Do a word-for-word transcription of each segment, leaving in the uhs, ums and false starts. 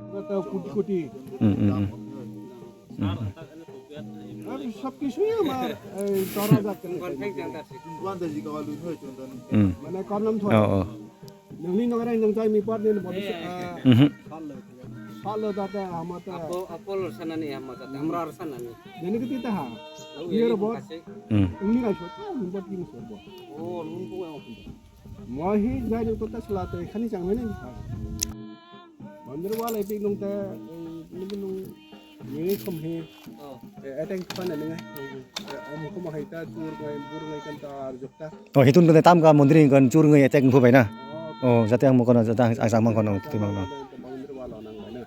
পুরা তো কোটি কোটি। হুম, হুম, হুম। হুম, হুম। আর সব কিছুই আমার এই দশ হাজার টাকা। হুম। মানে কর নাম ধর। ও, ও। Nungni nongrai nung jai mi par din bodi, ah, Mhm. Salo dada hamata. Apo, apo lor sanani hamata, amra ar sanani. Nini kiti taha. Lau Iya ya, ro bot. Kasih. Hmm. Ungni rai sot, ah, nung bot kini sot bot. Oh, nung ko yang. Mo hi jai nung kota sela te khani chang hene ni kha. Mandir wala pi nung te, eh, nung nung Ni khum hi. Oh. Eh, ateng khum na ningai. Hmm. Eh, om khum hai ta, chur ngai, bur ngai kan ta, ar jok ta. Oh, hitun kene tam ka mondri kan chur ngai ateng khu bai na. Oh. Oh, jate ang mo kono, jate ang, ang sang mang kono, tu mang kono. Mondri wala nang bai na.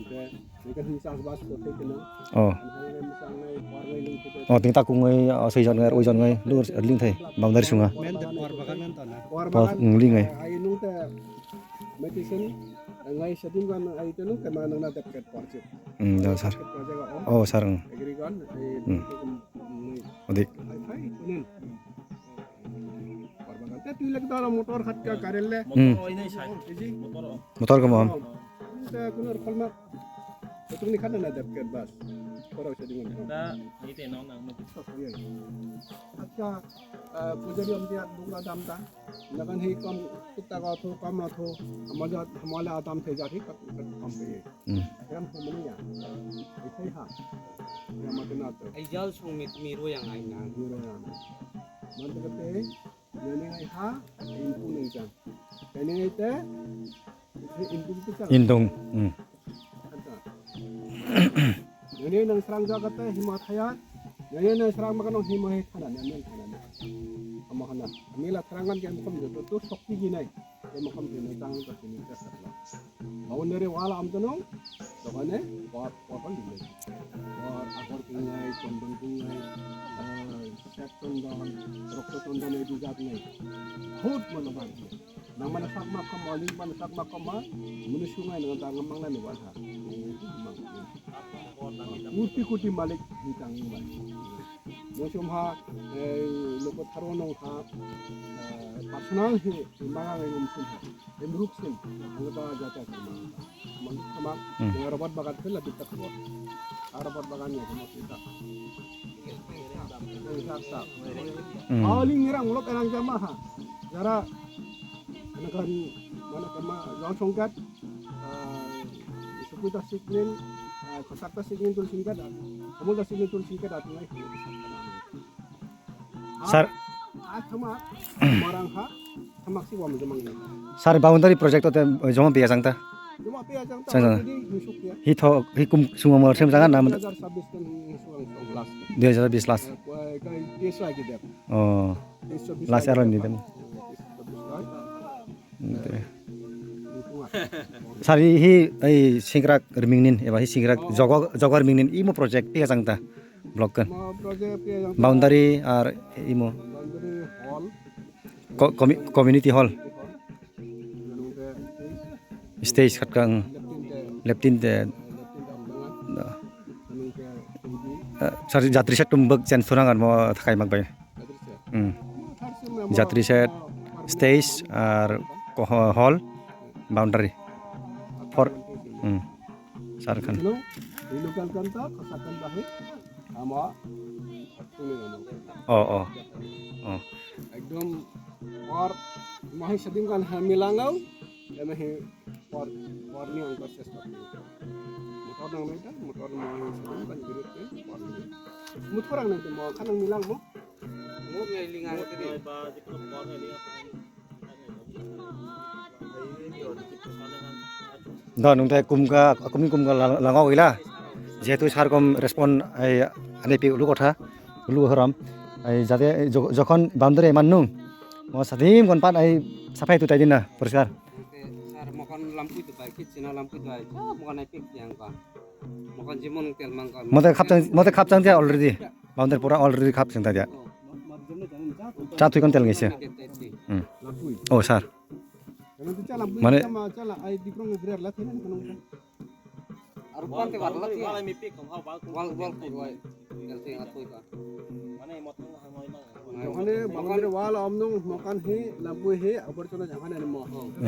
Te, ni kan hi chas bas ko te kena. Oh. Ang hai ngai, sang ngai, por ngai, ling te. Oh, ting takung ngai, oh, soi jon ngai, oi jon ngai, lur, ling thai, boundary sunga. Men te por bagan men ta na. Por, por bagan. Ling ngai. Ai nung te, Medicine, ngai sedim kan ai tenu kema nang na dep ket parche. Hmm, da, sir. Dep ket parche ga om. Oh, sir, hmm. Agri gan, ai, hmm. Nung, nung, Odik. Ai, ai, kunin. Parbagan. Te tui lek dala motor khat ka karel le. Hmm. Motor oi nai sai. Iji. Motor o. Motor ko mo. Oh. Te kunor kholma. Te tuni khat na dep ket bas. Korok sedim kan. Da, ni te no nang no. Iya. Acha, ah, pujari om dia bunga dam da. Nagan hi kam kutta ga tho, kam na tho, hamala, hamala adam the jat hi kam, kam, kam pe. Hmm. Kam pe mani ya. Ithai ha. Ya mate na to. Ai jal song mit mi ro yang ai na. Mi ro yang. Man te te, nene ai ha, in pu nang jang. Nene ai te, ithai in pu tu jang. Indung. Hmm. Nini nang srang jaga te hima thaya, nini nang srang makan hima he thana, nini thana. Ama hana, mila srangan ke mukham joto to shokti jinai, ke mukham jinai tang ta sini ta sakla. Boundary wall am tono, dokane, por, por jinai. Por, akor jinai, chondon jinai, eh, set chondon, rokto chondon, edu jat nai. Khub mano bhag jinai. Nang mane sak ma khama, ling mane sak ma khama, muni sungai nang dang mang nani wal ha. Murti kuti malik hitang mai. Mosum ha, eh, loko tharo nong ha, eh, personal hi, manga ngai mum sun ha. Em ruk sin, ang ta jata khama. Mang khama, hmm. Nang robot bagan khela bitak khama. Ar robot bagan ya khama kita. Sak sak. Hmm. Aling nirang lok erang jama ha. Jara Anakan mana kama langsung kat, ah, suku ta siknin, ah, kosak ta siknin tul singkat, ah, kamu ta siknin tul singkat, ah, tungai. Sir. Ah, sama, marang ha, sama si wam jamang ni. Sir, boundary project te, eh, joma biya jang ta? Joma biya jang ta, jang ta. Already musuk ya. Hi tho, hi kum suma mo sem jang na? Dua hajar sabis kan musuk ang last. Dua hajar sabis last. Eh, koi, koi, case lagi dia. Oh. Last year ni dem. Sari hi, ei, singkrak rimingnin, eba hi singkrak jogo, jogo rimingnin, imo project, pia jang ta, block kan. Boundary ar imo. Ko-, commu-, community hall. Stage khat kang. Leptin te. Da. Eh, sari jatri set tum bek chen surang ar mo thakai mak bai. Hmm. Jatri set, stage, ar ko-, hall, boundary. For, hmm. Sar khan. Hello, di local kanta, khasakan bahai, ama, tuni nama. Oh, oh. Oh. Ekdom, or, mahai seding kan hamilangau, eme hi, por, por ni angkor ses tak. Motor nang nai ta, motor mahai seding kan birit ni, por ni. Motor ang nang mo, khanang milang mo. Da, nung thai kum ka, kum ni kum ka la-, langau ila. Jehetu sar kom respond ai, ani pi ulu kotha, ulu horam. Ai jate jo-, jokhon boundary man nung, mo sadim kon pan ai saphai tu tai din na, poriskar. Sar mokon lampui tu bai, kitchen lampui tu bai, mokon ai pik yang ka. Mokon jimon tel mang ka. Mote khapchang, mote khapchang dia already. Boundary pura already khap sing tadi. Cha thui kon tel ngai se. Hmm. Oh, sir. Mane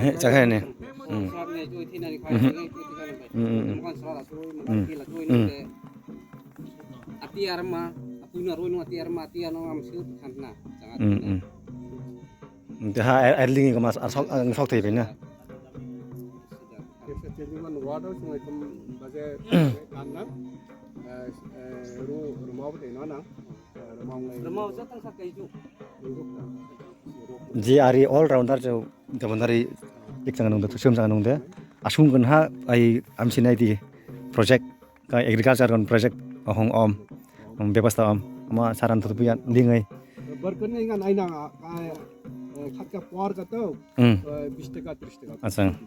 He, chakha ne. Hmm. Hmm, hmm, hmm. Mokhan sala la sui, mokhan Hmm. kila sui Hmm. nung de. Ati arma, apuino roi nung ati arma, ati ano am siu khan na. Jangan Hmm, na. Hmm. Te ha, er, erling ko mas, ar sok, ang sok thai na. Sida. Kisa chini man wada sungai kum baje kan na. Eh, eh, ru, rumau te no na. Eh, rumau ngai. Rumau jatang sa kai ju. Ji ari all rounder jo, jabon dari ik chang nung de, sum chang nung de. Asung kan ha, ai am sinai di project. Ka agriculture kon project ahong om, om bebasta om, ama saran tutu puya lingai. Barkan ngai ngan aina, ah, eh, khatka por ka to, Hmm. eh, bis taka, tris taka. Asang.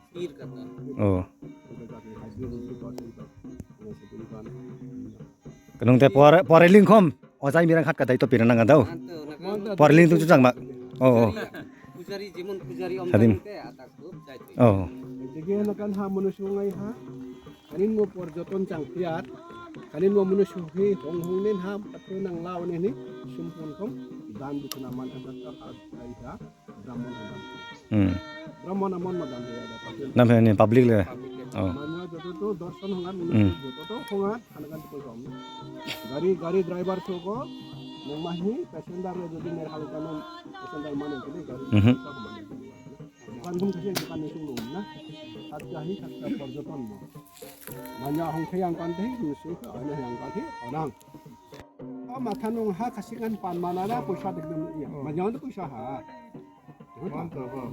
Oh. Kanung te por, por lingkhom, ojai mirang khatka dai to pira nang dau. Por ling tu chang ma. Oh, oh. Pujari, jemon pujari om Sadim. Tang te atak tu jai tu. Oh. Jadi na kan ha manu sungai ha. Kanin mo porjoton chang phiar, kanin mo munu suhi hong hong nin ham, pathu nang lao nin hi, sumpun kong, dan dukna man asa ta ha, ai ha, Brahman ha dan. Hmm. Brahman amon ma dan ya da, pathu. Nam he ni public le. Public le. Oh. Manya joto to dorson hongan, munu Hmm. joto to hongan, anakan to kong. Gari, gari driver soko, nang mahi, passenger le jodi mer hal kanon, passenger mano kini gari, Mhm. sa ko mano. Dukan hum kasi dukan ni sung na, khatka hi, khatka porjoton mo. Manya hong khe yang kan teh, musu khe ana yang kan teh, onang. O matha nung ha khasi kan pan mana na poisa dek dum iya. Oh. Manya on poisa ha. Mantap, ha.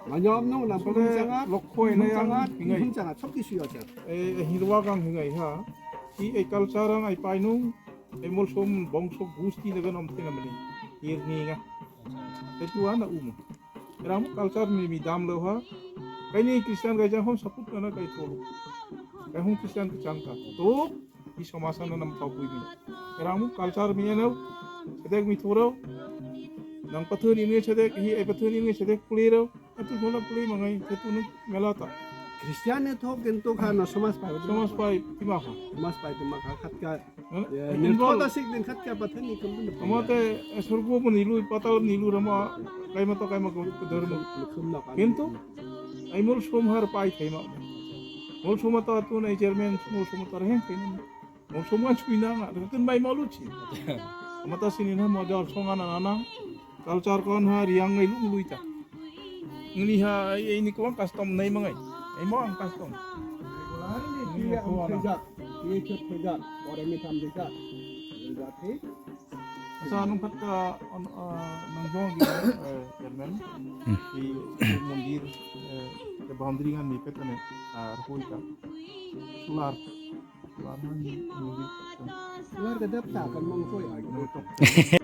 Manya om nung nang Sule pun changa, lokho ina pun yang changa, hingai. Pun changa, sok kisu ya cha. Eh, eh, hirwa kang hingai ha. I, eh, culture ang ai pai nung, eh, molsom bongso gusti naga nom tina mani. Ir ni nga. Itu ana umu. Ram culture ni mi dam lo ha. Kaini Christian gai jang hon saput kana kai tholu. Kai hon Christian ke chang ka. To i somasa na nam thau pui ni. Ram culture mi ano. Sedek mi thoro. Nang pathu ni ni sedek hi ai pathu ni ni sedek puli ro. Atu thola puli mangai. Atu ni mela ta. Christian ni thok kintu kha no somas pai. Somas pai tima kha. Somas pai tima kha khatka. Hmm? Ya, Involve. Nirthota sik din khat kya pathan ni kum din. Amate, eh, sorgo bo nilu, patal nilu rama, kaima to kaima ko dharma. Kintu, ai mol somhar pai thaima. Mol soma to atun ai chairman, mol soma to reheng thaima. Mol soma chui na nga, rutun bai molu chi. Amata sini na mo jor songa na na. Culture kon ha riang ngai lu lui ta. Ngni ha ai, ai ni kwang custom nai mangai. Ai mo ang custom. Iya, ang thejak. Iya, chot thejak. Ore mi tham thejak. Thejak hi. Asa nung phat ka on, ah, nang jong di, eh, chairman. Hmm. Di, di mondir, eh, the boundary ngan ni pet ne, ah, rhoi ka. Solar. Solar ngan ni mondir. Solar ka dap ta kan mang soi ai.